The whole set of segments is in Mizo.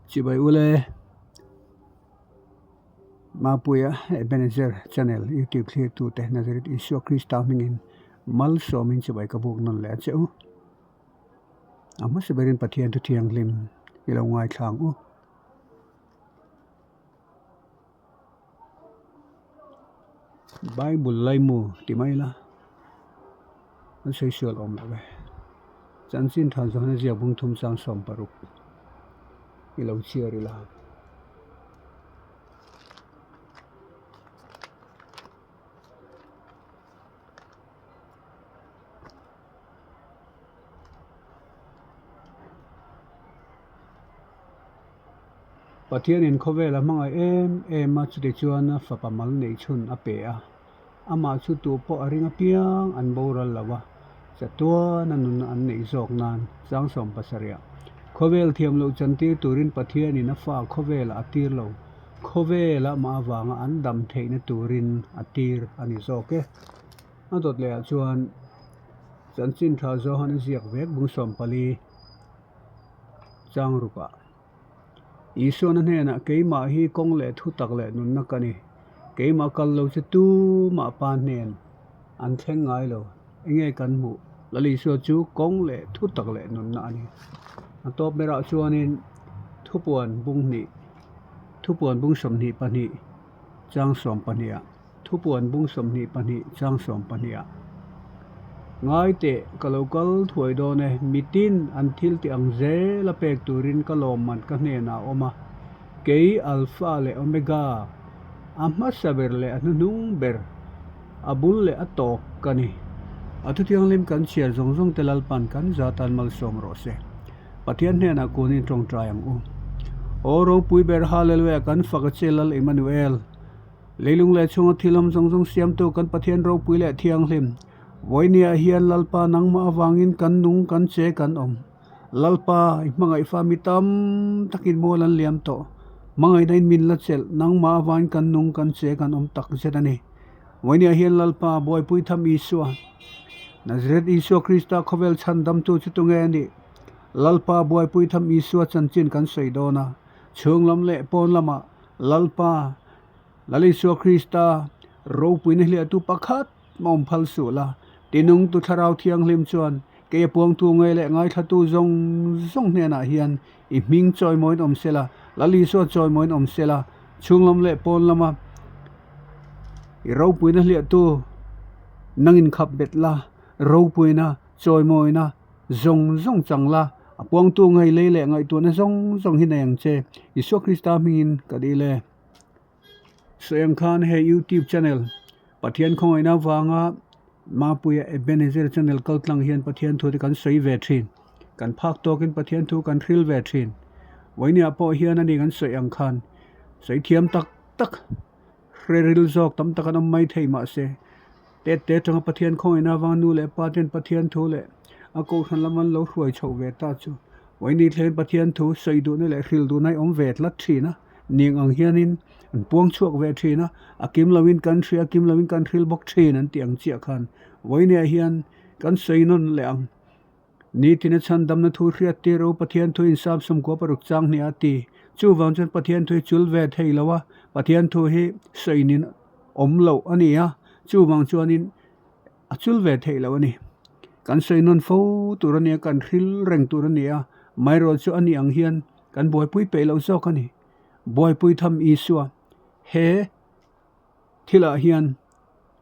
Chibai ule Mapuia Ebenezer channel YouTube thlirtute Nazareth Isua Krista hmingin malsawmin chibai ka buk nawn leh a che u. A hmasa berin Pathian thu thianghlim i lo ngaithla ang u. Bible laimu ti mai ila an sawi sual awm loh e. Chanchin tha zawhna ziak bung thum chang 16 i lo chhiar ila. Pathianin khawvel a hmangaih em em a, chuti chuan a fapa mal neih chhun a pe a. Amah chu tu pawh a ring apiang an boral lo a, chatuan a nunna an neih zawk nan chang 70 khawvel thiam loh chantir turin Pathianin a fa khawvelah a tir lo, khawvel amah avanga an dam theihna turin a tir a ni zawk e. A dawt lehah chuan chanchin tha Johan a ziak vek bung 14 chang rukah. Isuana hnenah keimah hi kawng leh thu tak leh nunna ka ni. Keimah kal lo chu tumah pa hnen an thleng ngai lo. Enge kan hmuh? Lal Isua chu kawng leh thu tak leh nunna a ni. A tawp berah chuanin thupuan bung hnih, thupuan bung 22 chang 12 ah. Thupuan bung 22 chang 12 ah. Ngai teh, ka lo kal thuai dawn e, mitin an thil tih ang zel a pek turin ka lawmman ka hnenah a awm a. Kei Alpha leh Omega, a hmasa ber leh a hnuhnung ber, a bul leh a tawp ka ni. A thuthianghlim kan chhiar zawng zawng te Lalpan kan za tan malsawm rawh se. Pathian hnenah kunin tawngtai ang u. Aw ropui ber Hallelujah kan fak a che Lal Emmanuel. Leilung leh chhunga thil awm zawng zawng siamtu kan Pathian ropui leh thianghlim. Vawinia hian Lalpa nangmah avangin kan nung kan che kan awm. Lalpa i hmangaih fa mi tam takin mual an liam tawh. Hmangaihna in min la chelh nangmah avangin kan nung kan che kan awm tak zet a ni. Vawinia hian Lalpa buaipui tham Isua, Nazareth Isua Krista khawvel chhandamtu chu tunge a nih? Lalpa buaipui tham Isua chanchin kan sawi dawn a, chhung lam leh pawn lamah Lalpa Lal Isua Krista ropuina hliahtu pakhat mah awm phal suh la, tinungtu Thlarau Thianghlim chuan kei a puangtu nge leh ngaithlatu zawng zawng hnenah hian i hming chawimawiin awm se la, Lal Isua chawimawiin awm se la, chhung lam leh pawn lama i ropuina hliahtu nangin khap bet la, ropuina chawimawina zawng zawng chang la, a puangtu ngei lei leh ngaihtuahna zawng zawng hi nei ang che, Isua Krista hmingin ka dil e. Sawi ang khan hei YouTube channel Pathian khawngaihna avanga Mapuia Ebenezer channel kal tlang hian Pathian thu te kan sawi ve thin. Kan phak tawkin Pathian thu kan hril ve thin. Vawinia pawh hian ani kan sawi ang khan sawi thiam tak tak hre ril zawk tam tak an awm mai thei mahse Tet te atanga Pathian khawngaihna avanga nu leh pa ten Pathian thu leh a kohhran lam an lo hruai chhoh ve ta chu Vawiin thlengin Pathian thu sawi duhna leh hril duhna hi awm ve tlat thin a, ning ang hianin an puang chhuak ve thin a, a kim loin kan hria, a kim loin kan hril bawk thin an tih ang chiah khan Vawiin hian kan sawi nawn leh ang. Nitin a chhandamna thu hriat tir u, Pathian thu in Psalm 16 chang hnih a ti. Chuvang chuan Pathian thu hi chul ve thei lo a, Pathian thu hi sawinin awm loh a ni a, chuvang chuanin a chul ve theih loh a ni. Kan sawi nawn fo tur a ni a, kan hril reng tur a ni a, maherawh chu a ni ang hian kan buaipui peih loh zawk a ni. Buaipui tham Isua he thilah hian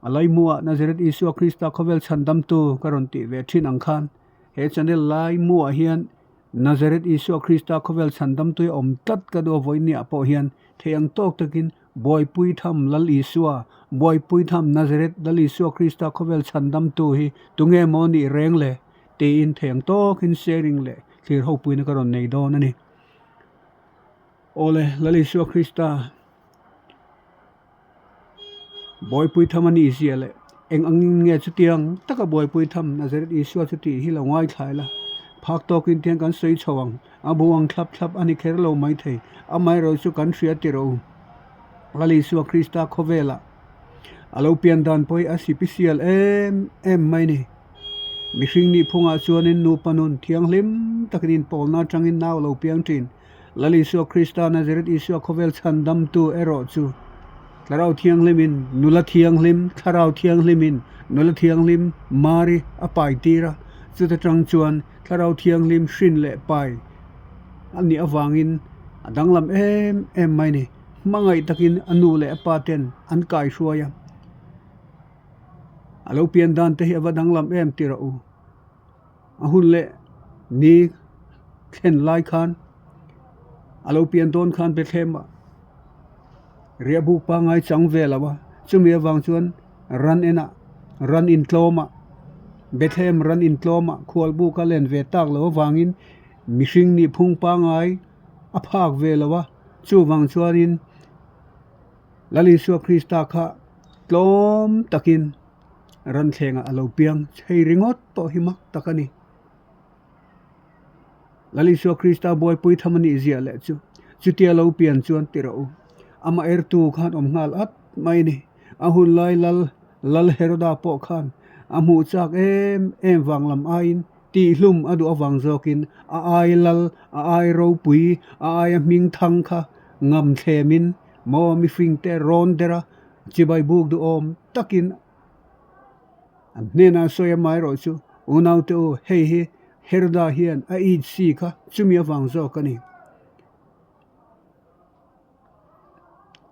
a laimuah Nazareth Isua Krista khawvel chhandamtu ka rawn tih ve thin ang khan he channel laimuah hian Nazareth Isua Krista khawvel chhandamtu hi a awm tlat ka duh a vawinia pawh hian thei ang tawk takin Buaipui tham Lal Isua, Buaipui tham Nazareth Lal Isua Krista khawvel chhandamtu hi tunge maw nih reng le? tiin thei ang tawkin sharing leh thlir hopuina ka rawn nei dawn a ni. Awle, Lal Isua Krista Buaipui tham a nih zia leh eng angin nge chutiang taka buaipui tham Nazareth Isua chu tih hi lo ngaithlai la. Phak tawkin tiang kan sawi chho ang. A bu ang thlap thlap a ni kher lo maithei. Amaherawh chu kan hria tirh u. Lal Isua Krista khawvelah a lo pian dan pawh hi a sipisial em em mai ni. Mihring nih phungah chuanin nupa nun thianghlim takin inpawlna atangin nau a lo piang thin. Lal Isua Krista Nazareth Isua khawvel chhandamtu erawh chu Thlarau Thianghlimin nula thianghlim, Thlarau Thianghlimin nula thianghlim Mari a pai tir a, chuta tang chuan Thlarau Thianghlim hrin leh pai a nih avangin a danglam em em mai ni. Hmangaih takin a nu leh a pa ten an kaihruai a, a lo pian dan te hi a va danglam em ti rawh u. A hun leh ni thlen lai khan a lo pian dawn khan Bethlehem ah riahbuk pangngai chang ve lo a, chumi avang chuan ran enah ran intlawm ah Bethlehem ran intlawm ah khualbuk a len ve tak loh avangin mihring nih phung pangngai a phak ve lo a, chuvang chuanin Lal Isua Krista kha tlawm takin. Ranthlengah a lo piang chhei ringawt pawh hi mak tak a ni. Lal Isua Krista buaipui tham a nih ziah leh chu chutia lo pian chuan ti rawh u. Amah ertu khan awm nghal at mai a ni. A hun lai Lal Lal Heroda pawh khan a hmuh chak em em vang lam aiin tihhlum a duh avang zawkin a ai lal, a ai ropui, a aia hming thang kha ngam thlemin maw mihringte rawn der a Chibai buk duhawm takin an hnenah sawi a amaherawh chu unaute u hei hi Heroda hian a it si kha chumi avang zawk a ni.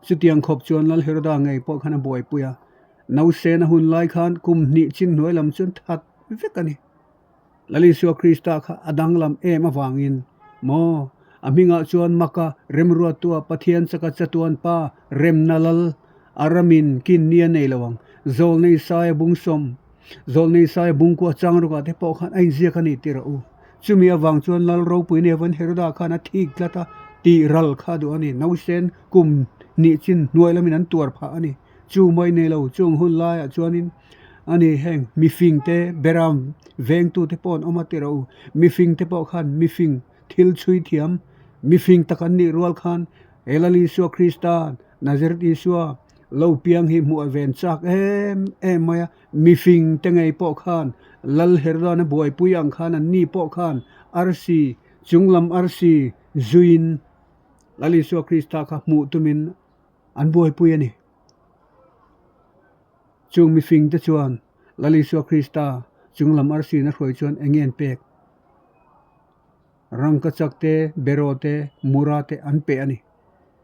Chutiang khawp chuan Lal Heroda ngei pawh khan a buaipui a, nausena hun lai khan kum hnih chin hnuai lam chuan that vek a ni. Lal Isua Krista kha a danglam em avangin maw? A hmingah chuan Maka remruattua Pathian chaka chatuan pa remna lal a ramin kin ni a nei lo ang. Zawlnei Saia bungsawm, Zawlnei Saia bungkua changrukah te pawh khan a inziak a ni ti rawh u. Chumi avang chuan Lal ropui Nevan Heroda khan a thik tlat a, tih ral kha a duh a ni. Nausen kum hnih chin hnuai lamin an tuar phah a ni. Chu mai nei lo chung hun laiah chuanin a ni heng mifing te beram vengtu te pawh an awm a ti rawh u. Mifing te pawh khan mifing thil chhui thiam mifing tak an nih rual khan he Lal Isua Krista Nazareth Isua lo piang hi hmuh a ven chak em em mai a. Mifing te ngei pawh khan Lal Herodana buaipui ang khan an ni pawh khan arsi chunglam arsi zuiin Lal Isua Krista kha hmuh tumin an buaipui a ni. Chung mifingte chuan Lal Isua Krista chunglam arsi-na hruai chuan eng nge an pek? Rangkachak te, beraw te, mura te an pe a ni.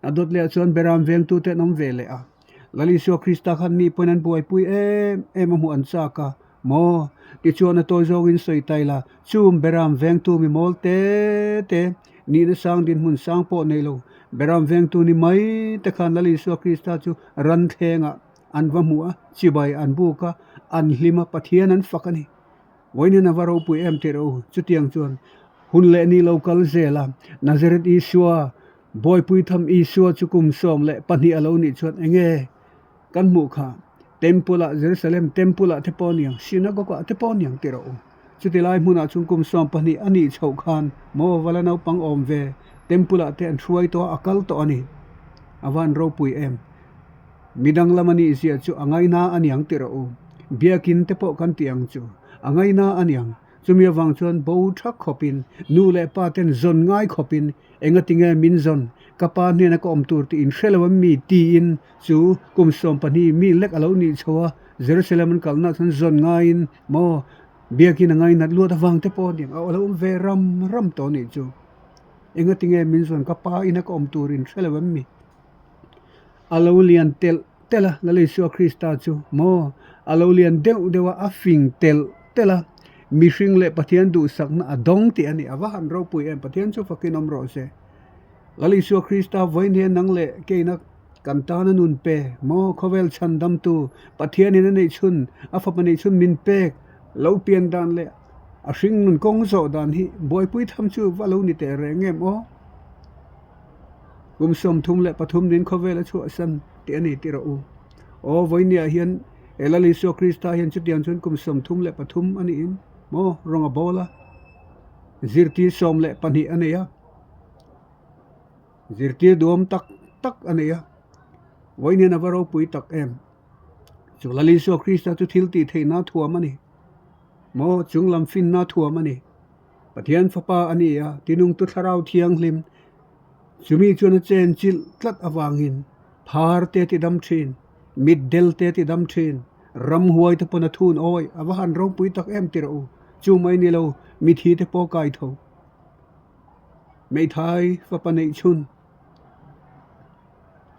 A dawt lehah chuan beram vengtute an awm ve leh a. Lal Isua Krista khan mi pawhin an buaipui em em a hmuh an chak a, Maw? Tichuan a tawi zawngin sawi tai la, Chum beram vengtu mi mawl te te, nihna sang dinhmun sang pawh nei lo, beram vengtu ni mai te khan Lal Isua Krista chu ran thlengah an va hmu a, chibai an buk a, an hlim a, Pathian an fak a ni. Vawiin a va ropui em tih rawh u. Chutiang chuan hun leh ni lo kal zel a, Nazareth Isua, Bawipui tham Isua chu kum 12 a lo nih chuan enge kan hmuh kha? Temple ah, Jerusalem Temple ah te pawh a niang, Synagogue ah te pawh a niang tih rawh u. Chuti lai hmunah chuan kum 20 a nih chhoh khan maw vala naupang awm ve Temple ah te an hruai tawh a, a kal tawh a ni. A van ropui em. Midang lam a nih ziah chu a ngaina a niang tih rawh u. Biakin te pawh kan tih ang chu a ngaina a niang. Chumi avang chuan bo tha khawpin, nu leh pa ten zawn ngai khawpin engatinge min zawn, ka pa hnena ka awm tur tih in hre lo em mi tiin chu kum 12 mi lek a lo nih chho a, Jerusalem an kalna chuan zawn ngaiin maw biakin a ngainat luat avang te pawh a niang a lo awm ve ram ram tawh a nih chu. Engatinge min zawn, ka pa ina ka awm tur in hre lo em mi? A lo lian telh telh a, Lal Isua Krista chu maw a lo lian deuh deuh a, a fing telh telh a, mihring leh Pathian duhsakna a dawng tih a ni. A va han ropui em, Pathian chu fakin awm rawh se. Lal Isua Krista vawiin hian nang leh keina kan tana nun pe maw khawvel chhandamtu Pathianin a neih chhun, a fapa neih chhun min pek lo pian dan leh a hring nun kawng zawh dan hi buaipui tham chu va lo ni teh reng em aw. Kum 33 nin khawvel a chhuahsan tih a ni tih rawh u. Aw vawinia hian he Lal Isua Krista hian chutiang chuan kum 33 a niin maw rawng a bawl a, zirtir 12 a nei a, zirtir duhawm tak tak a nei a, vawiin hian a va ropui tak em. Chu Lal Isua Krista chu thil tih theihna thuam a ni maw, chunglam finna thuam a ni. Pathian Fapa a ni a, tinungtu Thlarau Thianghlim. Chumi chuan a chen chilh tlat avangin phar te a ti dam thin, mitdel te a ti dam thin, ramhuai te pawn a thun awi a va han ropui tak em ti rawh u, chu mai ni lo mithi te pawh kai tho. Hmeithai fapa neih chhun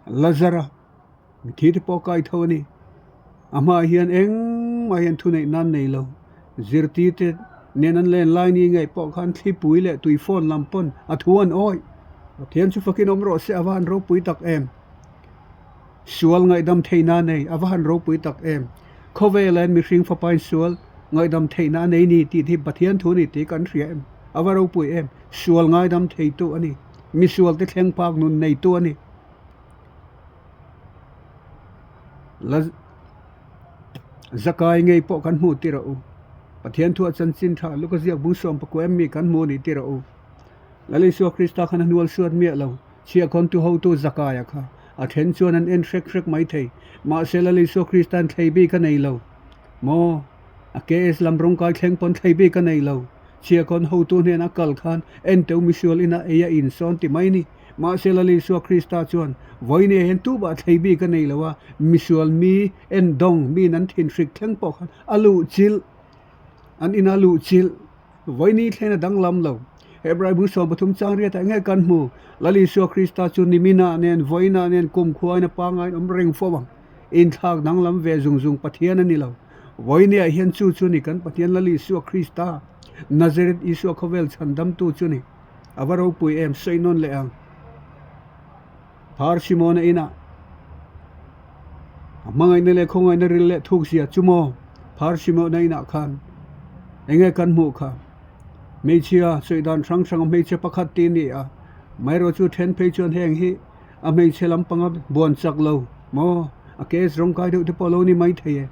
Lazara mithi te pawh kai tho a ni. A hmaah hian engmah hian thuneih nan nei lo. Zirtir te nen an len lai ni ngaih pawh khan thlipui leh tui phone lam pawn a thu an awih. Pathian chu fakin awm rawh se a va han ropui tak em. Sual ngaihdam theihna a nei a va han ropui tak em. Khawvela hian mihring fapain sual ngaihdam theihna a nei ni tih hi Pathian thu a ni tih kan hria em. A va ropui em. Sual ngaidam theitu a ni. Misualte thleng phak nun neitu a ni. La zakai ngei pawh kan hmu tir a u. Pathian thu a chanchin tha luka ziak bung sawm pakua em mi kan hmu a ni tir a u. Lal Isua Krista khan a hnual suat miah lo. Chhiahkhawntu hotu Zakaia kha a then chuan an en hrek hrek mai thei. Mahse Lal Isua Krista'n thlei bik a nei lo. Maw? A KS lam rawngkai thleng pawn thlei bik a nei lo. Chhiahkhawn hotu hnena kal khan enteu misual ina ei a insawn ti mai ni. Mahse Lal Isua Krista chuan, Vawinia hian tubah thlei bik a nei lo a, misual mi en dawng miin an thinhrik thleng pawh khan a luh chilh, an ina luh chilh. Vawini thlen a danglam lo. Hebrai bu 13 chang riatah nge kan hmu? Lal Isua Krista chu niminah nen, vawiinah nen, kumkhuain a pangaiin awm reng fo ang. Inthlak danglam ve zung zung Pathian a ni lo. Vawinia hian chu chu ni kan Pathian Lal Isua Krista, Nazareth Isua khawvel chhandamtu chu ni. A va ropui em, sawi nawn leh ang. Phar Simona inah a hmangaihna leh khawngaihna ril leh thuk zia chu maw Phar Simona inah khan enge kan hmuh kha? Hmeichhia sawi dan hrang hrang a hmeichhe pakhat tih a ni a, amaherawh chu then phei chuan heng hi a hmeichhe lampanga buan chak lo maw a case rawngkai deuh te pawh a lo ni maithei e.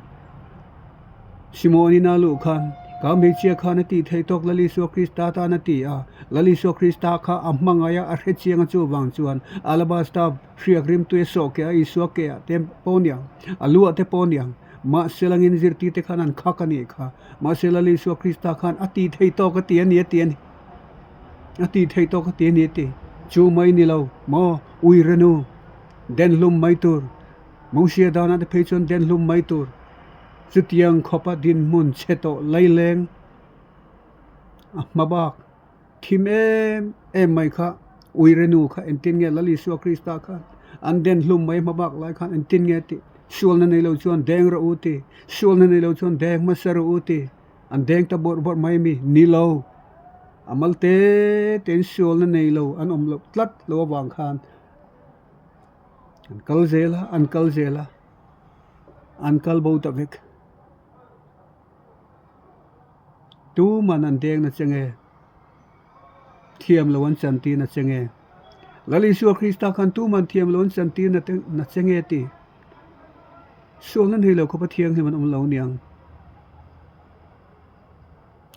Simon ina luh khan, Ka hmeichhia khan a tih theih tawk Lal Isua Krista tan a ti a. Lal Isua Krista kha a hmangaih a, a hre chiang a chuvang chuan alabasta hriak rimtui a sawh keh a, Isua keh ah te pawh niang, a lu ah te pawh niang. Mahse langin zirtirte khan an khak a nih kha. Mahse Lal Isua Krista khan a tih theih tawk a ti a ni a ti a ni. A tih theih tawk a ti a ni a ti. Chu mai ni lo maw, Uirenu, denhlum mai tur. Mosia danah te phei chuan denhlum mai tur chutiang khawpa dinhmun chhe tawh laileng a hma bak thim em em mai kha Uirenu kha engtin nge Lal Isua Krista khan an denhlum mai hma bak lai khan engtin nge tih sualna nei lo chuan deng rawh u ti sualna nei lo chuan deng hmasa rawh u ti an deng ta bawrh bawrh mai ami ni lo a mal te tein sualna nei lo an awm loh tlat lo avang khan. An kal zel a, an kal zel a, an kal bo ta vek. Tuman an deng na che nge? Thiam lo an chan tir na che nge? Lal Isua Krista khan tuman thiam lo an chan tir na te na che nge ti? Sualna nei lo khawpa thianghlim an awm lo niang.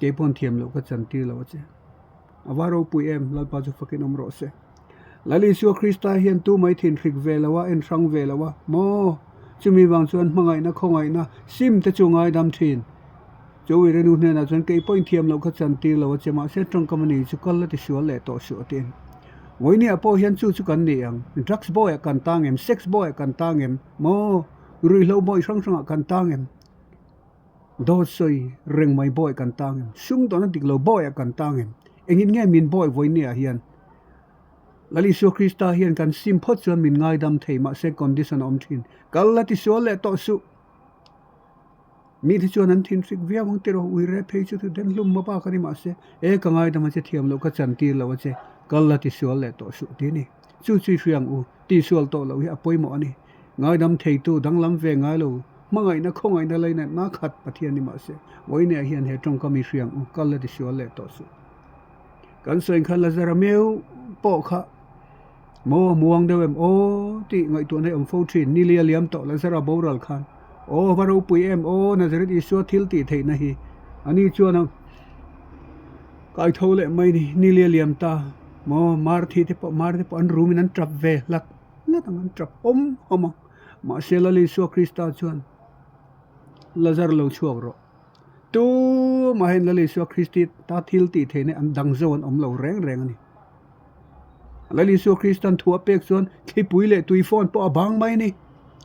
Keipawn thiam loh ka chan tir lo a che. A va ropui em, Lalpa chu fakin awm rawh se. Lal Isua Krista hian tu mai thin hrik ve lo a, en hrang ve lo a, maw? Chumi vang chuan hmangaihna, khawngaihna, sim te chu ngaidam thin. Chu Irenu hnenah chuan kei pawhin thiam loh kha chan tir lo a che, mahse tawngkam a ni chu kal la ti sual leh tawh suh a ti. Vawinia pawh hian chu chu kan ni ang, drugs bawiah kan tang em, sex bawiah kan tang em, maw? Ruihhlo bawi hrang hrangah kan tang em? Dawt sawi reng mai bawi kan tang em? Sum dawhna dik lo bawiah kan tang em? Engin nge min bawi vawinia hian? Lal Isua Krista hian kan sim phawt chuan min ngaidam thei mahse condition a awm thin. Kal la tisual leh tawh suh. Mi te chuan an thinhrik viau ang tiraw ui reh phei chu den hlum mawp a ka ni mahse e ka ngaidam a che thiam loh ka chan tir lo a che kal la tisual leh tawh suh ti a ni. Chu chu i hria ang u. Tisual tawh loh hi a pawimawh a ni. Ngaidam theitu danglam ve ngai lo, hmangaihna khawngaihna lainatna khat Pathian ni mahse, vawiinah hian he tawngkam i hria ang u, kal la tisual leh tawh suh. Kan sawi kha Lazara meu pawh kha maw muang deuh em aw tih ngaihtuahna hi awm fo thin, ni lia liam tawh Lazara boral khan aw va ropui em aw Nazareth Isua thil tih theihna hi ani chuan a kaitho leh mai ni, ni lia liam ta maw Marthi te pawh Mari te pawh an rumin an tap ve hlak. Hla dang an tap awm awm a, mahse Lal Isua Krista chuan Lazar lo chhuak rawh. Tumahin Lal Isua Kristi ta thil tih theihna an dang zo an awm lo reng reng a ni. Lal Isua Kristan thu a pek chuan thlipui leh tui phone pawh a bang mai a ni.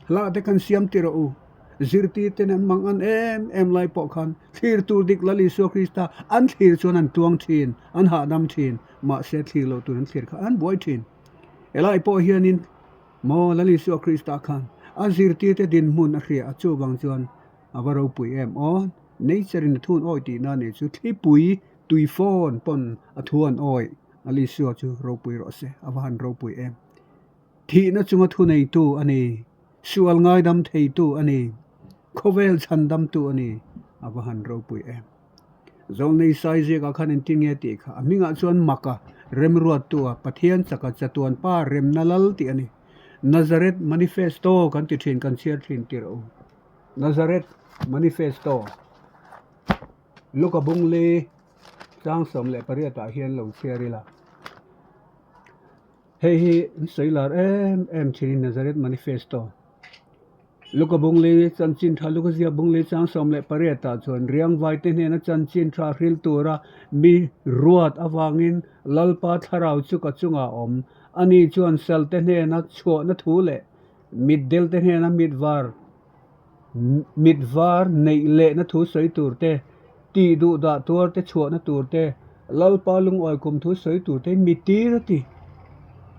Hla te kan siam ti rawh u. Zirtir ten an mang an em em lai pawh khan thlir tur dik Lal Isua Krista an thlir chuan an tuang thin, an hahdam thin. Mahse thlir loh tur an thlir kha an buai thin. Helai pawh hianin maw Lal Isua Krista khan a zirtirte dinhmun a hria a, chuvang chuan a va ropui em aw. Nature in a thun awi tihna nih chu thlipui tui phone pawn a thu an awi. Lal Isua chu ropui rawh se, a va han ropui em. Thihna chunga thuneitu a ni, sual ngaidam theitu a ni, khawvel chhandamtu a ni, a va han ropui em. Zawlnei sai ziakah khan engtin nge tih kha? A hmingah chuan Maka, Remruattua, Pathian chaka chatuan pa remna lal tih a ni. Nazareth Manifesto kan ti thin, kan chhiar thin tirh u. Nazareth Manifesto. Luka Bungli tlang 18 ah hian lo chhiar ila. Hei hi an sawi lar em em thinin Nazareth Manifesto. Luka Bungli chanchin tha Luka ziak Bungli chang 18 ah chuan riangvai te hnena chanchin tha hril tura mi ruat avangin Lalpa thlarau chu ka chungah a awm. Ani chuan sal te hnena chhuahna thu leh mitdel te hnena mitvar Mitvar neih lehna thu sawi tur te, tih duh dah tuar te chhuahna tur te, Lalpa lungawi kum thu sawi tur te mi tir a ti.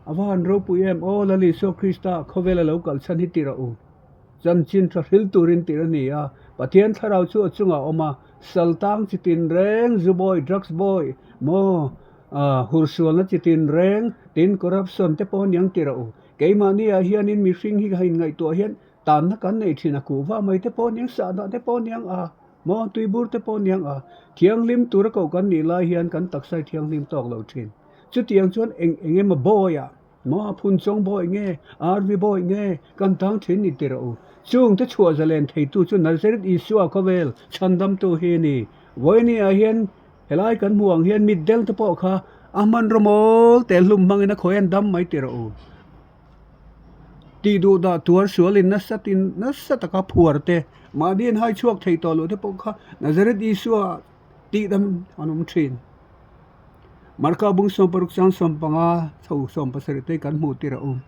A va han ropui em aw Lal Isua Krista khawvela lo kal chhan hi tirh a u. Chanchin tha hril turin tirh a ni a, Pathian thlarau chu a chungah a awm a, sal tang chi tin reng, zu bawi, drugs bawi, maw, hursualna chi tin reng, tin corruption te pawh aniang tirh a u. Keimahni ah hianin mihring hi ka inngaihtuah hian Tanna kan nei thin a kuhva mai te pawh aniang, sahdah te pawh aniang a, maw tuibur te pawh aniang a, thianghlim tura koh kan nih lai hian kan taksa hi thianghlim tawk lo thin. Chutiang chuan eng eng emaw bawi ah, maw phunchawng bawi nge, RV bawi nge kan tang thin ni tirh u. Chungte chhuah zalen theitu chu Nazareth Isua khawvel chhandamtu hi a ni. Vawiini ah hian helai kan hmuh ang hian mitdel te pawh kha a hmanraw mawl te hlum hmangin a khawi an dam mai tirh u. Tih duh dah tuar sualin nasa tin nasa taka phuar te, mahni an hai chhuak thei tawh loh te pawh kha Nazareth Isua tih dam an awm thin. Marka bung 16 chang 15 chho 17 te kan hmuh tir a awm.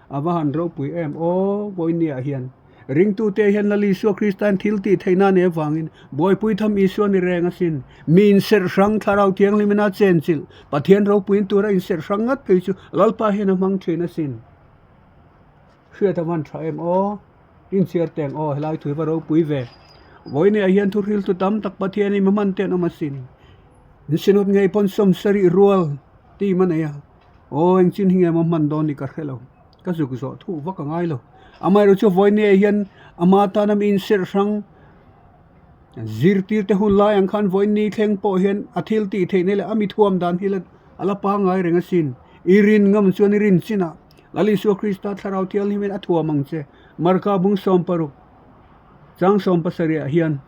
A va han ropui em aw vawinia hian. Ringtute hian Lal Isua Kristain thil tih theihna a nih avangin buaipui tham Isua ni reng asin. Mi inserh hrang Thlarau Thianghlimin a chenchilh Pathian ropuiin tura inserh hrang ngat phei chu Lalpa hian a hmang thin asin. Hriat a van tha em aw? Inchhiar teng aw helai thui va ropui ve. Vawinia hian thuhriltu tam tak Pathianin mi hman te an awm asin. Insinawt ngei pawn sawmsarih rual team a nei a. Aw engchin hi nge maw hman dawn ni ka hre lo. Ka zuk zawh thuh vak a ngai lo. Amaherawh chu vawinia hian ama tana mi inserh hrang zirtir te hun lai ang khan vawiin thleng pawh hian a thil tih theih na leh a mi thuam dan hi a la pangngai reng asin. I rin ngam chuan i rin chinah Lal Isua Krista Thlarau Thianghlimin a thuam ang che. Marka bung 16 chang 17 ah hian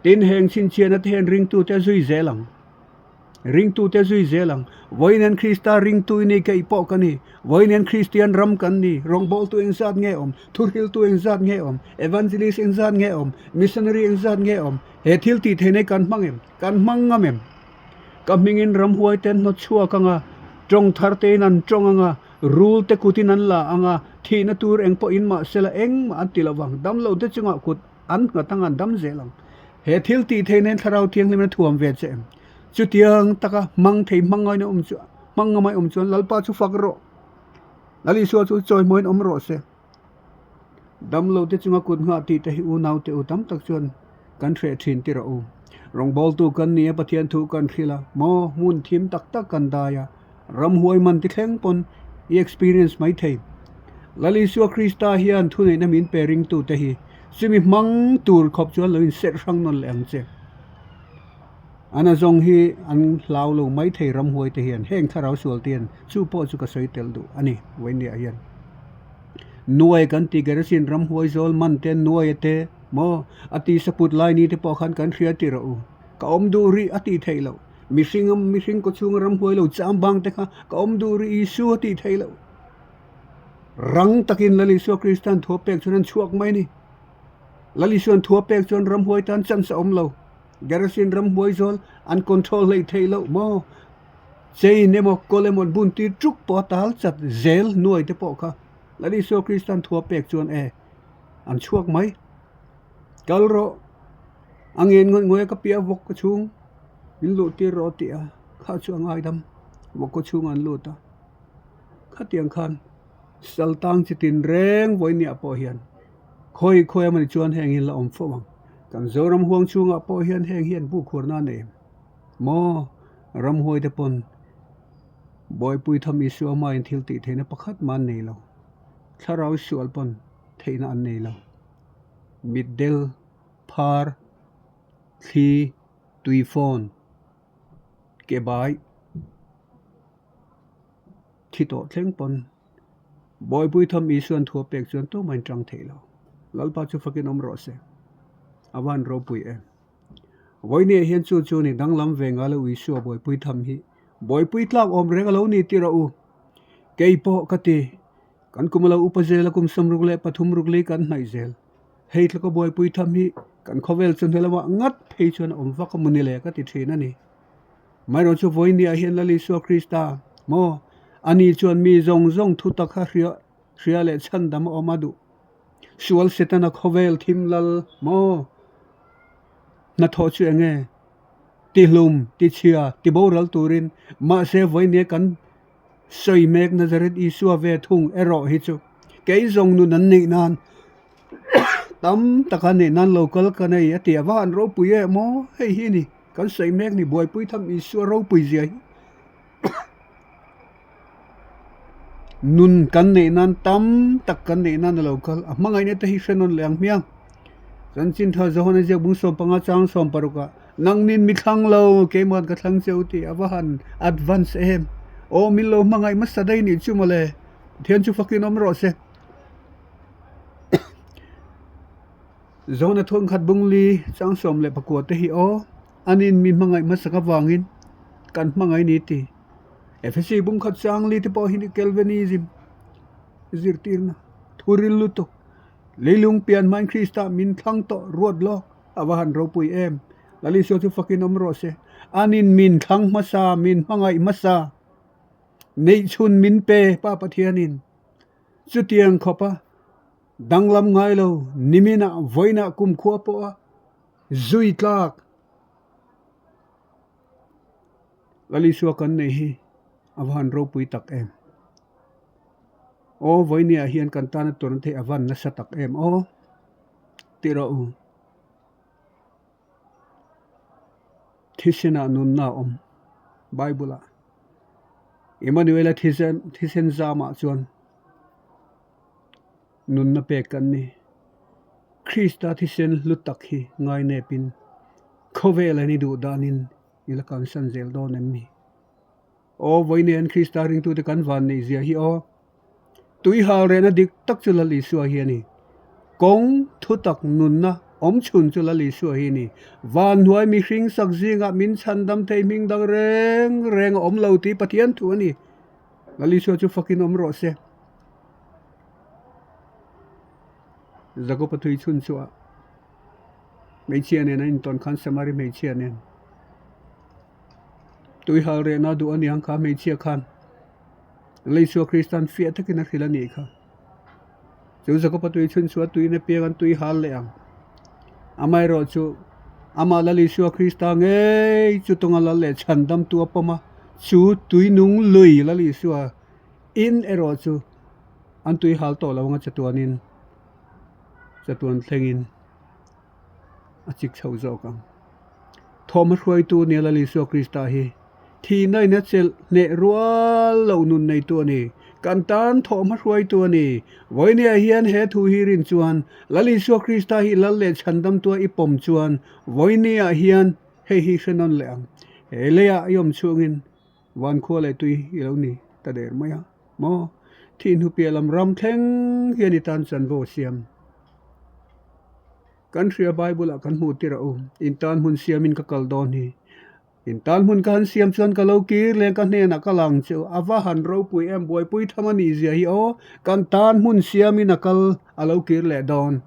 tin heng chhinchhiahna te hian ringtute a zui zel ang. Ringtute zui zel ang. Vawiin Krista ringtu i ni keih pawh ka ni. Vawiin Kristian ram kan ni. Rawngbawltu engzat nge awm? Thuhriltu engzat nge awm? Evangelist engzat nge awm? Missionary engzat nge awm? He thil tih theih nei kan hmang em? Kan hmang ngam em? Ka hmingin ramhuai te an hnawt chhuak ang a, tawng thar tein an tawng ang a, rul te kutin an la ang a, thihna tur eng pawhin mahsela engmah an ti lo vang. Damlo te chungah kut An nghat ang an dam zel ang. He thil tih theih nen Thlarau Thianghlim in a thuam ve che em? Chutiang taka hmang thei hmang ngaina awm chu hmang ngamai awm chuan Lalpa chu fak rawh. Lal Isua chu chawimawiin awm rawh se. Damlo te chunga kut nghah tih te hi unau te u tam tak chuan kan hreh thin ti rawh u. Rawngbawltu kan ni a Pathian thu kan hrilh a, maw hmun thim tak tak kan dai a, Ramhuai man ti thleng pawn i experience mai thei. Lal Isua Krista hian thuneihna min pe ringtute hi chumi hmang tur khawp chuan lo inserh hrang nawn leh ang che. An a zawng hi an hlau lo mai thei ramhuai te hian heng thlarau sual te hian chu pawh chu ka sawi tel duh a ni Vawinia hian. Nuai kan ti Gerasin ramhuai zawl man te nuai a te maw a tisa put lai ni te pawh khan kan hria tirh a u. Ka awm duh rih a tih theih loh. Mihring a mihring kaw chhunga ramhuai lo cham bang te kha ka awm duh rih Isua tih theih loh. Rang takin Lal Isua Krista'n thu a pek chuan an chhuak mai a ni. Lal Isua'n thu a pek chuan ramhuai tan chance a awm lo. Gerasin ramhuai zawl an control hleih theih loh maw? Chain emaw kawl emaw an bun tir tuk pawh a tal chat zel nuai te pawh kha Lal Isua Kristan thua pek chuan e an chhuak mai. Kal rawh a ngen ngawih ngawih a ka piah vawk ka chhung min luh tir rawh a ti a kha chu a ngaidam vawk ka chhungah an lut a khatiang khan sal tang chi tin reng vawinia pawh hian khawi khawi a mawni chuan heng hi la awm fo ang kan Zoram huang chhungah pawh hian heng hian buk huarna a nei. Maw ramhuai te pawn Bawihpui tham Isua hmain thil tih theihna pakhat mah an nei lo. Thlarau sual pawn theihna an nei lo. Mitdel, phar, thli, tuifawn, kebai, thi tawh thleng pawn Bawihpui tham Isuan thu a pek chuan tumah in tang thei lo. Lalpa chu fakin awm rawh se. A van ropui em. Vawinia hian chu chu ni danglam ve ngai lo Isua buaipui tham hi buaipui tlak awm reng a lo ni tih rawh u. Kei pawh ka ti, kan kum a lo upa zel a kum 63 rukli kan hnaih zel. Hei tluka buaipui tham hi kan khawvel chu hne lamah ngat phei chuan a awm vak a maw ni le ka ti thin a ni. Amaherawhchu chu vawinia hian Lal Isua Krista maw ani chuan mi zawng zawng thutak kha hria hria leh chhandam a awm a duh. Sual Setana khawvel thim lal maw? Hnathawh chu eng nge? Tihlum, tichhia, tiboral turin mahse vawinia kan sawi mek Nazareth Isua ve thung erawh hi chu kei zawng nun an neih nan tam taka neih nan lo kal ka nei a ti a va han ropui em aw hei hi ni kan sawi mek ni buaipui tham Isua ropui zia hi. Nun kan neih nan tam tak kan neih nan a lo kal. A hmangaihna te hi hre nawn leh ang hmiang. Chanchin tha Johana ziak bung 15 chang 16 ah nangnin mi thlang lo keima'n ka thlang che u tih a va han advance em. Aw min lo hmangaih hmasa daih nih chu mawle. Pathian chu fakin awm rawh se. Johana thuankhat bung li chang 14 te hi aw anin mi hmangaih hmasak avangin kan hmangaih ni ti. Efesi bungkhat changli te pawh hi Calvinism zirtirna thuril lutuk leilung pian hmain Krista min thlang tawh ruat lawk a va han ropui em. Lal Isua chu fakin awm rawh se. Anin min thlang hmasa, min hmangaih hmasa, neihchhun min pe Pa Pathianin chutiang khawpa danglam ngai lo niminah vawiinah kumkhua pawha zui tlak Lal Isua kan neih hi a va han ropui tak em. Aw vawinia hian kan tana tur an theih a van nasa tak em aw tih rawh u. Thisenah nunna a awm Bible ah Emmanuela thisen thisen zamah chuan nunna pek kan ni. Krista thisen hlu tak hi ngainepin khawvel an i duh danin I la kalsan zel dawn em ni? Aw, vawiin an Krista ringtute kan van neih zia hi aw. Tui hal rehna dik tak chu Lal Isua hi a ni. Kawng, thutak, nunna, awm chhun chu Lal Isua hi a ni. Van hnuai mihring sak zingah min chhandam thei hming dang reng reng a awm lo tih Pathian thu a ni. Lal Isua chu fakin awm rawh se. Jakob-a tui chhun chu a. Hmeichhia nen an intawn khan Samari hmeichhia nen tui hal rehna duh a niang kha hmeichhia khan Leisua Kristan fiah takin a hrilh a nih kha. Chu Jakob-a tui chhun chu a tuiin apiang an tui hal leh ang. Amaherawh chu amah Lal Isua Krista ngei chu tawnga lal leh chhandamtu a pawm a, chu tui nung lui Lal Isua in erawh chu an tui hal tawh lo anga chatuanin chatuan thlengin a chik chho zawk ang. Thawhhma hruaitu nia Lal Isua Krista hi thihna in a chelh hneh rual loh nun neitu a ni. Kan tan thawhhma hruaitu a ni. Vawinia hian he thu hi rin chuan Lal Isua Krista hi Lal leh Chhandamtua i pawm chuan vawinia hian hei hi hre nawn leh ang. He leiah i awm chhungin van khua leh tui i lo ni ta der mai a maw? Thih hnu piah lam ram thleng hian i tan chanvo a siam. Kan hria Bible ah kan hmuh tir a u, in tan hmun siamin ka kal dawn hi. In tan hmun ka han siam chuan ka lo kir leng ka hnenah ka lang chu a va han ropui em buaipui tham a nih zia hi aw, kan tan hmun siamin a kal a lo kir leh dawn.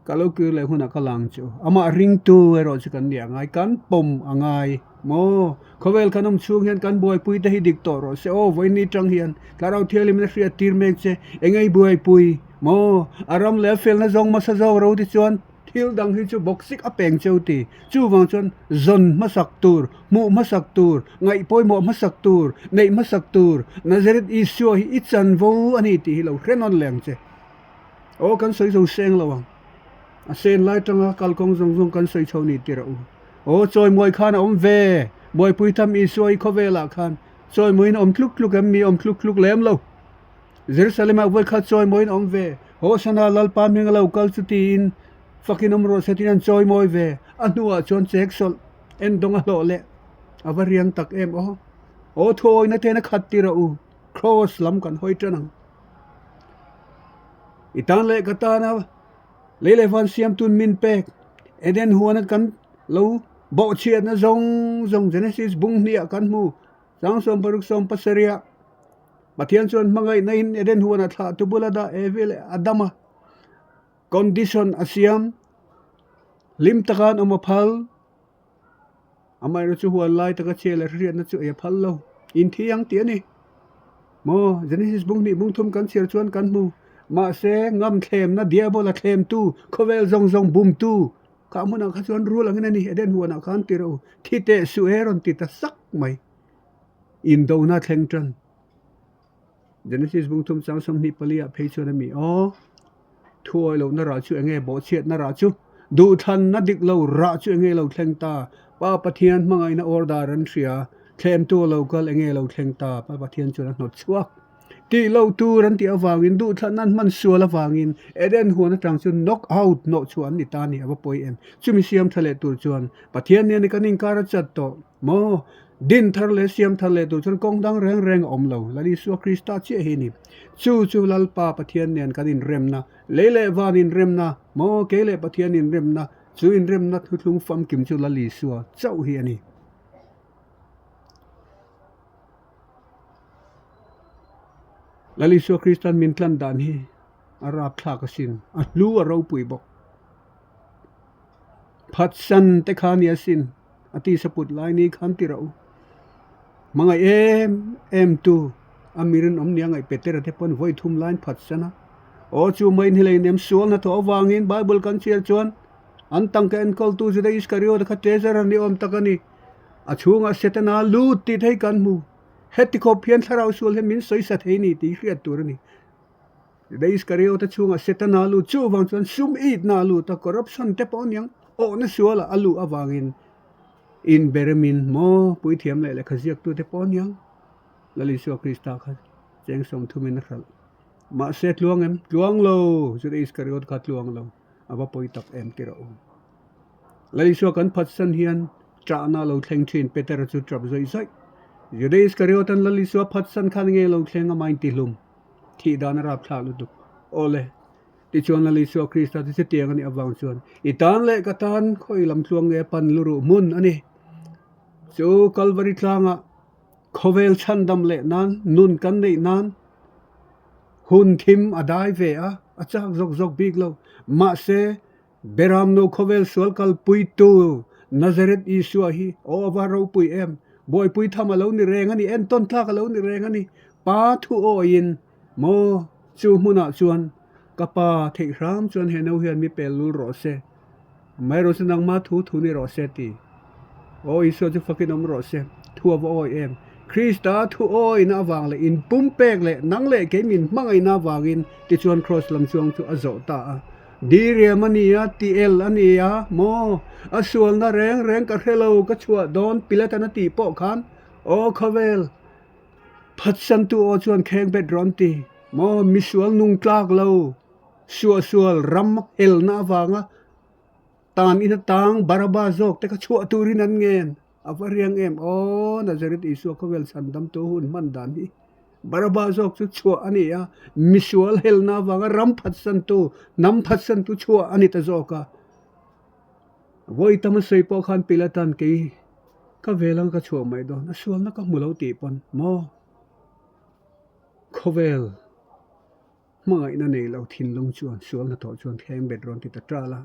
Ka lo kir leh hunah ka lang chu. Amah ringtu erawh chu kan ni a ngai, kan pawm a ngai maw? Khawvel kan awm chhung hian kan buaipui te hi dik tawh rawh se aw, vawiin ni tang hian Thlarau Thianghlimin a hriat tir mek che, engei buaipui maw? A ram leh a felna zawng hmasa zawk ro ti chuan thil dang hi chu bawksik a peng cheu ti. Chuvang chuan zawn hmasak tur, hmuh hmasak tur, ngaih pawimawh hmasak tur, neih hmasak tur, Nazareth Isua hi i chanvo a ni tih hi lo hre nawn leh ang che. Aw kan sawi zo seng lo ang. A sen lai tanga kalkawng zawng zawng kan sawi chho ni tir a u. Aw chawimawi khan a awm ve. Buaipui tham Isua i khawvelah khan chawimawiin a awm tluk tluk em mi awm tluk tluk lem lo. Jerusalem ah vawikhat chawimawiin a awm ve. Hosana Lalpa hming a lo kal chu tiin fakin awm rawh se tiin an chawimawi ve. A hnuah chuan chek sawlh en dawng a hlawh leh a va riang tak em aw. Aw thuawina ten a khat tir a u. Kraws lam kan hawi tan ang. I tan leh ka tana lei leh van siamtun min pek Eden huana kan lo bawhchhiatna zawng zawng Genesis bung hniah kan hmu chang 16 17 Pathian chuan hmangaihna in Eden huana thlah tu bula dah Evi leh Adama condition a siam hlim taka an awm a phal Amaherawhchu huan lai taka chhia leh hriatna chu ei a phal lo. Inthiang tih a ni. Maw, Genesis bung hnih bung thum kan chhiar chuan kan hmu. Mahse, ngam thlemna, diabola thlemtu, khawvel zawng zawng bumtu kha hmunah kha chuan rul angin a ni. Eden huanah khan ti rawh u. Thi teh suh e rawn ti ta sak mai. Indona thleng tan. Genesis bung thum chang 24 ah phei chuan a mi aw. Thuawi lohna rah chu enge bawhchhiatna rah chu? Duhthlanna dik lo rah chu enge lo thleng ta? Pa Pathian hmangaihna order an hria, thlemtu a lo kal enge lo thleng ta? Pa Pathian chuan a hnawt chhuak. Tih loh tur an tih avangin, duhthlanna an hman sual avangin Eden huan atang chu knock out, hnawh chhuah an ni ta a ni, a va pawi em? Chumi siam tha leh tur chuan Pathian nen kan inkar a chat tawh maw? Din thar leh siam thar leh tur chuan kawng dang reng reng a awm lo. Lal Isua Krista chiah hi a ni. Chu chu Lalpa Pathian nen kan inremna, lei leh van inremna, maw kei leh Pathian inremna, chu inremna thuthlung famkim chu Lal Isua chauh hi a ni. Lal Isua Kristan min tlan dan hi a rapthlak asin, a hlu a ropui bawk. Phatsan te kha a ni asin. A tisa put lai ni khan ti rawh u. Hmangaih em em tu a mirin awm nia ngaih Petera te pawn vawi thum lain phat san a. Aw chu mai ni lei nem sual hnathawh avangin Bible kan chhiar chuan an tangka enkawltu Juda Iskariota kha treasurer ni awm tak a ni. A chhungah Setana lut tih thei kan hmu. Heti khawp hian thlarau sual hian min sawi sa thei ni tih hriat tur a ni. Juda Iskariota chhungah Setana a lut chuvang chuan sum itna a lut a, corruption te pawh aniang awhna sualah a luh avangin inberemin maw puithiam leh lehkha ziaktute pawh aniang Lal Isua Krista kha cheng 30 in a hralh. Mahse tluang em? Tluang lo! Juda Iskariot kha tluang lo. A va pawi tak em ti rawh u. Lal Isua kan phatsan hian ṭahna a lo thleng ṭhin, Petera chu ṭap zawih zawih. Juda Iskariot-a'n Lal Isua phatsan khan nge lo thleng amah intihlum? Thih dan a rapthlak lutuk. Awle, tichuan Lal Isua Krista chu chutiang a nih avang chuan i tan leh ka tan khawi lam tluang nge pan luruh hmun a ni. Chu Kalvari tlangah khawvel chhandam leh nan, nun kan neih nan hun thim a dai ve a, a chak zawk zawk bik lo. Mahse, Beramno khawvel sual kalpuitu Nazareth Isua hi aw a va ropui em! Buaipui tham a lo ni reng a ni, entawn tlak a lo ni reng a ni. Pa thu awiin maw chu hmunah chuan ka pa theih hram chuan he no hian mi pel lul rawh se, amaherawh chu nangma thu thu ni rawh se ti. Aw Isua chu fakin awm rawh se, thu a va awi em! Krista thu awina avang leh inpumpek leh nang leh kei min hmangaihna avangin tichuan kraws lam chuang chu a zawh ta a. Diriam a ni a, ti el a ni a, maw? A sualna reng reng ka hre lo, ka chhuah dawn Pilatan a tih pawh khan, Aw khawvel, phatsantu aw chuan kheng bet rawn ti, maw? Misual nung tlak lo, suahsual ram helna avanga tan in atang Baraba zawk te kha chhuah turin an ngen. A va riang em? Aw, Nazareth Isua khawvel chhandamtu hun hman dan hi Baraba zawk chu chhuah a ni a, misual helna avanga ram phatsantu, hnam phatsantu chhuah a ni ta zawk a. Vawi tam a sawi pawh khan Pilatan kei ka vel ang ka chhuah mai dawn, a sualna ka hmu lo tih pawn maw? Khawvel. Hmangaihna nei lo thinlung chuan sual hnathawh chuan thleng bet rawn ti ta ṭal a.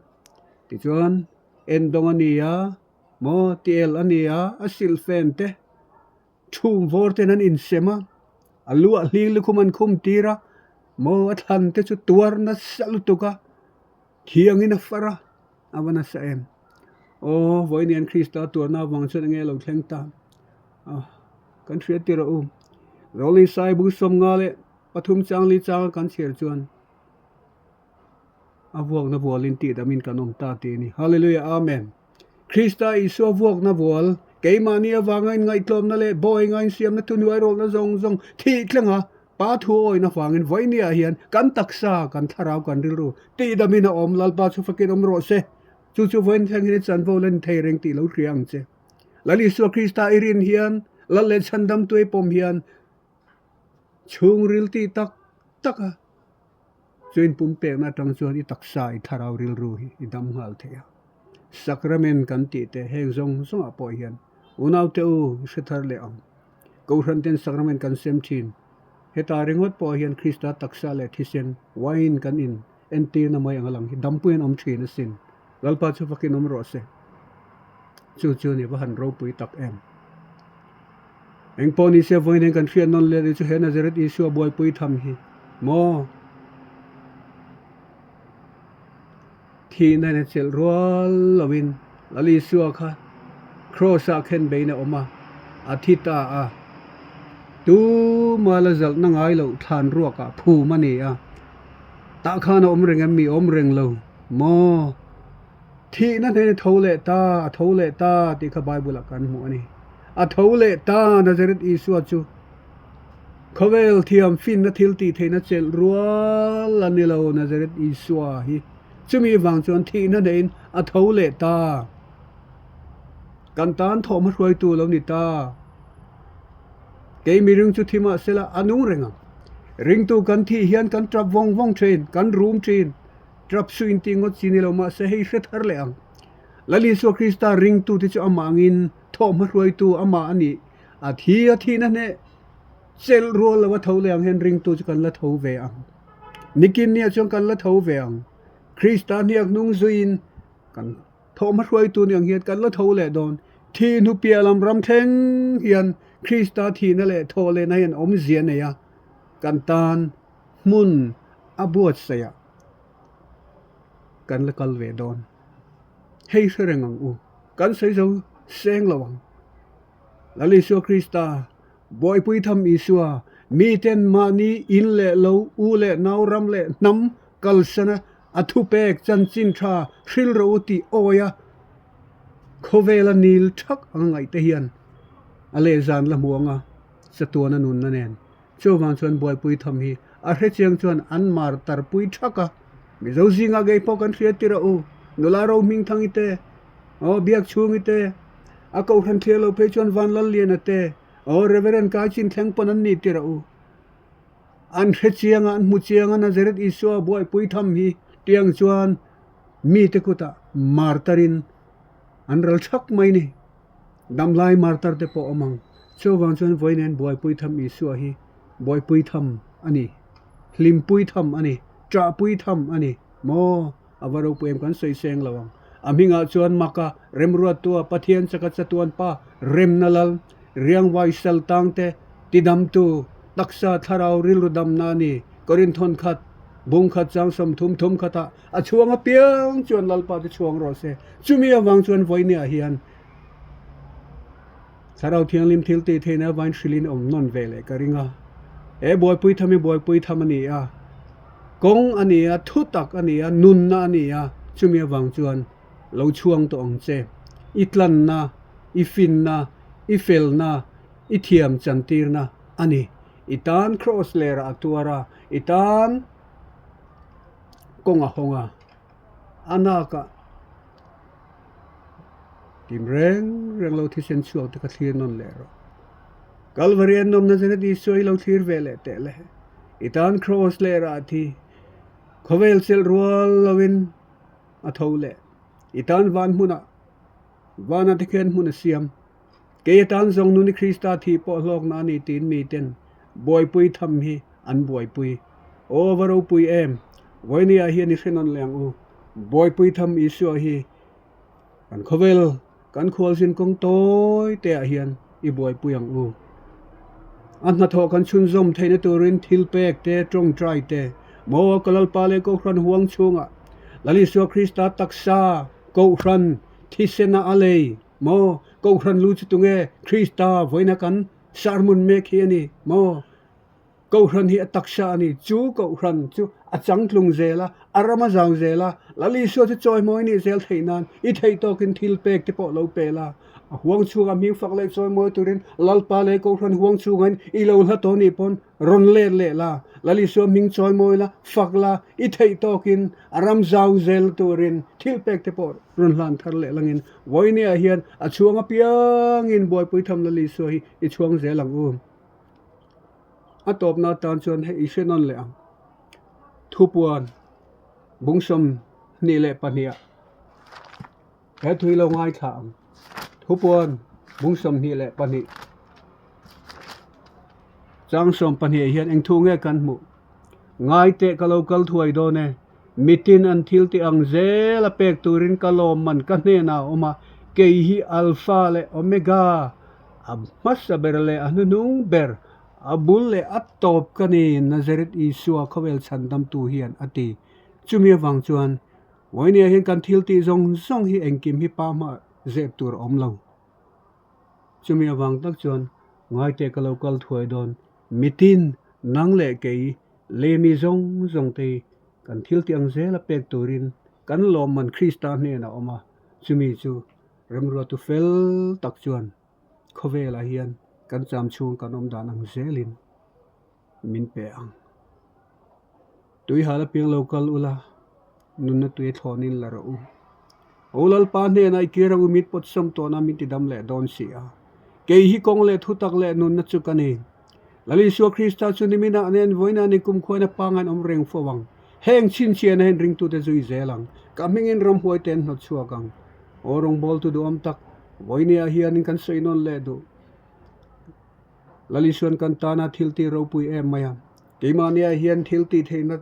Tichuan, endawng a ni a, maw tiel a ni a, a silhfen te chhum vawr ten an insem a, a lu ah hling lukhum an khum tir a, maw a thlan te chu tuar nasa lutuk a, thiangin a far a, a va nasa em. Aw, vawiin Krista tuarna avang chuan enge lo thleng ta? Kan hriat tir a u. Rolling Sai bung 50 leh pathum chang li changa kan chhiar chuan a vuakna vualin tihdamin kan awm ta tih a ni. Hallelujah Amen. Krista Isua vuakna vual, keimahni avanga inngaihtlawmna leh bawi ngainsiamna thuhnuai rawlna zawng zawng thih tlenga Pa thu awina vangin vawinia hian kan taksa, kan thlarau, kan rilru tihdamin a awm. Lalpa chu fakin awm rawh se. Chu chu vawiin thleng hian i chanvo la ni thei reng tih lo hria ang che. Lal Isua Krista i rin hian, Lal leh chhandamtu i pawm hian, Chhungril tih tak tak a, chu inpumpekna atang chuan i taksa, i thlarau rilru hi i dam nghal thei a. Sacrament kan tih te heng zawng zawngah pawh hian unaute u i hre thar leh ang. Kohhran ten sacrament kan sem thin. Heta ringawt pawh hian Krista taksa leh thisen, wine, kan in entirna mai ang a lang hi dampui an awm thin asin. Lalpa chu fakin awm rawh se. Chu chu ni va han ropui tak em. Eng pawh ni se vawiin kan hriat nawn let hi chu he Nazareth Isua buaipui tham hi maw? Thihna in a chelh rual loin Lal Isua kha Kraws ah khen bein a awm a, a thi ta a. Tuma la zalhna ngai loh thlan ruak ah phum a ni a. Tah khan a awm reng em mi awm reng lo maw? Thihna hnen a tho leh ta, a tho leh ta tih kha Bible ah kan hmuh a ni. A tho leh ta Nazareth Isua chu khawvel thiam finna thil tih theihna chelh rual a ni lo Nazareth Isua hi. Chumi vang chuan thihna hnehin a tho leh ta. Kan tan thawhhma hruaitu lo ni ta. Kei miring chu thi mahsela a nung reng ang. Ringtu kan thih hian kan tap vawng vawng thin, kan rum thin. Tap suh in tih ngawt chi ni lo mahse hei hre thar leh ang. Lal Isua Krista ringtute chu amah angin thawhhma hruaitu amah a nih. A thi a thihna hneh chelh rual lo a tho leh ang hian ringtu chu kan la tho ve ang. Nikin nia chuan kan la tho ve ang. Krista hniak hnung zuiin kan thawhhma hruaitu ni ang hian kan la tho leh dawn. Thih hnu piah lam ram thleng hian Krista thihna leh thawh lehna hian awmzia nei a, kan tan hmun a buatsaih ah kan la kal ve dawn. Hei hre reng ang u, kan sawi zo seng lo ang. Lal Isua Krista, Bawihpui tham Isua, miten mahni in leh lo, u leh nau ram leh hnam kalsana a thupek chanchin tha hril rawh u tih awi a, khawvela nil thak ang ngaih te hian a lehzan la hmu ang a, chatuana nunna nen. Chuvang chuan buaipui tham hi a hrechiang chuan an mar tarpui thak a, Mizo zingah ngei pawh kan hria tir a u, nula ro hmingthangi te, aw Biakchhungi te, a kohhran thliar lo phei chuan Vanlalliana te, aw Reverend Kaichin thleng pawn an ni tir a u. An hrechiang a, an hmu chiang a, Nazareth Isua buaipui tham hi tiang chuan mite kutah mar tarin an ral thak mai ni. Damlai martar te pawh awm ang. Chuvang chuan vawi nen buaipui tham Isua hi buaipui tham a ni. Hlimpui tham a ni. Ṭahpui tham a ni. Maw? A va ropui em kan sawi seng lo ang. A hmingah chuan Maka, Remruattua, Pathian chaka chatuan pa, Remna Lal, Riangvai sal tangte, Tidamtu, Taksa Thlarau rilru damna a ni. Korinthon khat, bung khat chang 30 thum khatah a chhuang apiang chuan Lalpa te chhuang rawh se. Chumi avang chuan vawinia hian Thlarau Thianghlim thil tih theihna avain hrilhin awm nawn ve leh ka ring a. He buaipui tham hi buaipui tham a ni a, kawng a ni a, thu tak a ni a, nunna a ni a, chumi avang chuan lo chhuang tawh ang che. I tlanna, i finna, i felna, i thiam chantirna a ni. I tan Kraws lerah a tuar a, i tan kawng a hawng a, a nakah Tim reng reng lo thisen chhuak te kha thlir nawn leh rawh. Kalvari an nawmna zen a ti sawi lo thlir ve leh teh le. I tan Kraws leh rah thi khawvel chelh rual loin a tho leh. I tan van hmunah vana te khian hmun a siam. Kei atan zawng nuni Krista thi pawh hlawkna a ni tiin miten buaipui tham hi an buaipui. Aw va ropui em! Vawinia hian i hre nawn leh ang u. Bawipui tham Isua hi kan khawvel kan khualzin kawng tawi te ah hian i buaipui ang u. A hnathawh kan chhunzawm theihna turin thil pek te, tawngtai te, maw ka Lalpa leh Kohhran huang chhungah Lal Isua Krista taksa, Kohhran, thisena a lei, maw Kohhran lu chu tunge Krista vawiina kan sermon mek hi a ni maw? Kohhran hi a taksa a ni. Chu Kohhran chu a changtlung zel a, a ram a zau zel a, Lal Isua chu chawimawi nih zel theih nan i theih tawkin thil pek te pawh lo pe la. A huang chhungah hming fak leh chawimawi turin Lalpa leh Kohhran huang chhungin i lo hla tawh nih pawn rawn let leh la. Lal Isua hming chawimawi la, fak la, i theih tawkin a ram zau zel turin thil pek te pawh rawn hlan thar leh langin Vawinia hian a chhuang apiangin buaipui tham Lal Isua hi i chhuang zel ang u. A tawpna atan chuan hei i hre nawn leh ang. Thupuan bung 22 ah he thui lo ngaithla ang. Thupuan bung 22 chang 12 ah hian eng thu nge kan hmuh? Ngai teh ka lo kal thuai dawn e. Mitin an thil tih ang zel a pek turin ka lawm man ka hnenah a awm a, kei hi Alpha leh Omega, a hmasa ber leh a hnuhnung ber, a bul leh a tawp ka ni, Nazareth Isua khawvel chhandamtu hian a ti. Chumi avang chuan, Vawinia hian kan thil tih zawng zawng hi engkim hi pa hma zep tur a awm lo. Chumi avang tak chuan, Ngaite ka lo kal thuai dawn, mitin, nang leh kei, Lei mi zawng zawng te kan thil tih ang zela pek turin kan lawmman Krista hnenah a awm a, chumi chu remruatu fel tak chuan khawvelah hian kan cham chhung kan awm dan ang zelin min pe ang. Tuihal apiang lo kal ula, nunna tui thlawnin la rawh u. Aw Lalpa hnenah i kir ang u mit pawt sawm tawhna min ti dam leh dawn si a. Kei hi kawng leh thutak leh nunna chu ka ni. Lal Isua Krista chu niminah nen vawiinah ni kumkhuaina pangain awm reng fo ang. Heng chhinchhiahna hian ringtute zui zel ang. Ka hmingin ramhuai te an hnawt chhuak ang. Aw rawngbawltu duhawm tak, vawiiniah hianin kan sawi nawn leh duh. Lal Isuan kan tana thil tih ropui em mai a. Keimahniah hian thil tih theihna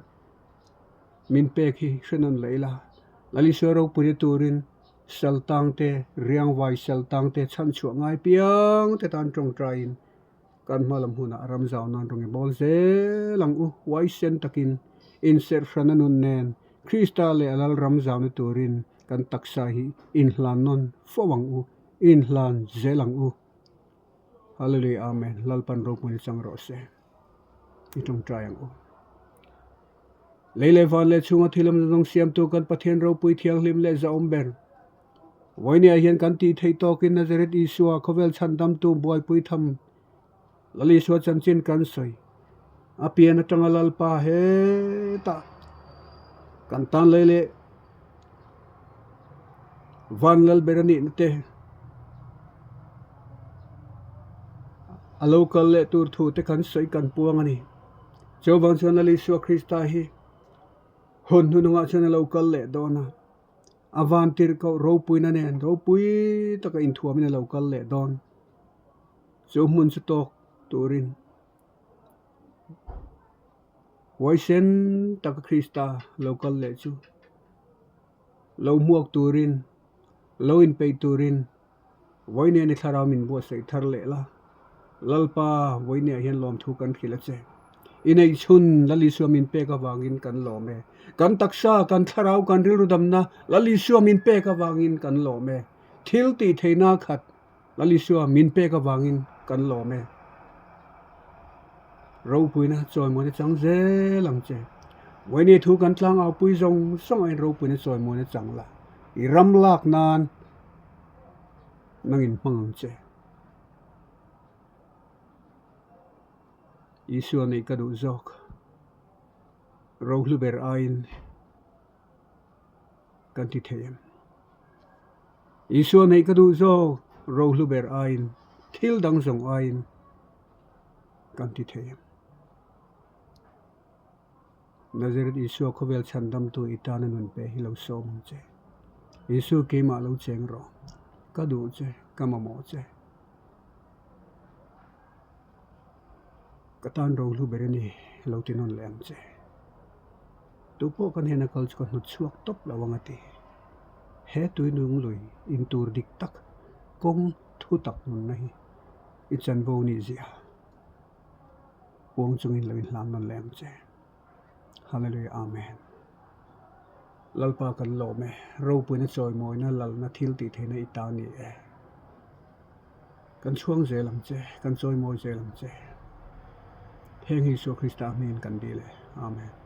Min pek hi hre nawn leh ila, Lalisua ropuina turin Saltang te, Riangvai Saltang te chhanchhuah ngai piang te tan tawngtaiin kan hma lam hunah ram zau nan rawn i bawl zel ang u. Huaisen takin inserh hrana nun nen Krista leh a lal ram zauna turin kan taksa hi inhlan nawn fo ang u, inhlan zel ang u. Hallelujah Amen Lalpan ropuina chang rawh se. I tawngtai ang u. Lei leh van leh chhunga thil awm zawng siamtu kan Pathian ropui thianghlim leh zahawm ber. Vawinia hian kan tih theih tawkin Nazareth Isua khawvel chhandamtu buaipui tham Lal Isua chanchin kan sawi. A pian atanga Lalpa hetah kan tan lei leh van lal ber a nihna te a lo kal leh tur thu te kan sawi kan puang a ni. Chuvang chuan Lal Isua Krista hi hun hnunungah chuan a lo kal leh dawn a, a vantirhkoh ropuina nen ropui taka inthuamin a lo kal leh dawn. Chu hmun chu tawk turin huaisen taka Krista lo kal leh chu lo hmuak turin, lo inpeih turin Vawinia ni thlarau min buatsaih thar leh la, Lalpa Vawinia hian lawmthu kan hrilh a che. I neihchhun Lal Isua min pek avangin kan lawm e. Kan taksa, kan thlarau, kan rilru damna Lal Isua min pek avangin kan lawm e. Thil tih theihna khat Lal Isua min pek avangin kan lawm e. Ropuina chawimuana chang zel ang che. Vawinia thu kan tlangaupui zawng zawng aiin ropuina chawimuana chang la. I ram lak nan nangin hmang ang che. Isua neih ka duh zawk. Rohlu ber aiin kan ti thei em? Isua neih ka duh zawk, rohlu ber aiin, thil dang zawng aiin kan ti thei em? Nazareth Isua khawvel chhandamtu i tana nun pe hi lo sawm ang che. Isu keimah lo cheng rawh. Ka duh che, ka mamawh che. Ka tan rohlu ber a ni, lo ti nawn leh ang che. Tupawh kan hnena kal chu ka hnawt chhuak tawp lo ang a ti. He tuinung lui in tur dik tak kawng thu tak nunna hi i chanvo nih zia puang chungin lo inhlan nawn leh ang che. Hallelujah Amen. Lalpa kan lawm e, ropuina chawimawina lalna thil tih theihna i ta ni e. Kan chhuang zel ang che, kan chawimawi zel ang che. Heng Isua Krista hmingin kan dil e. Amen.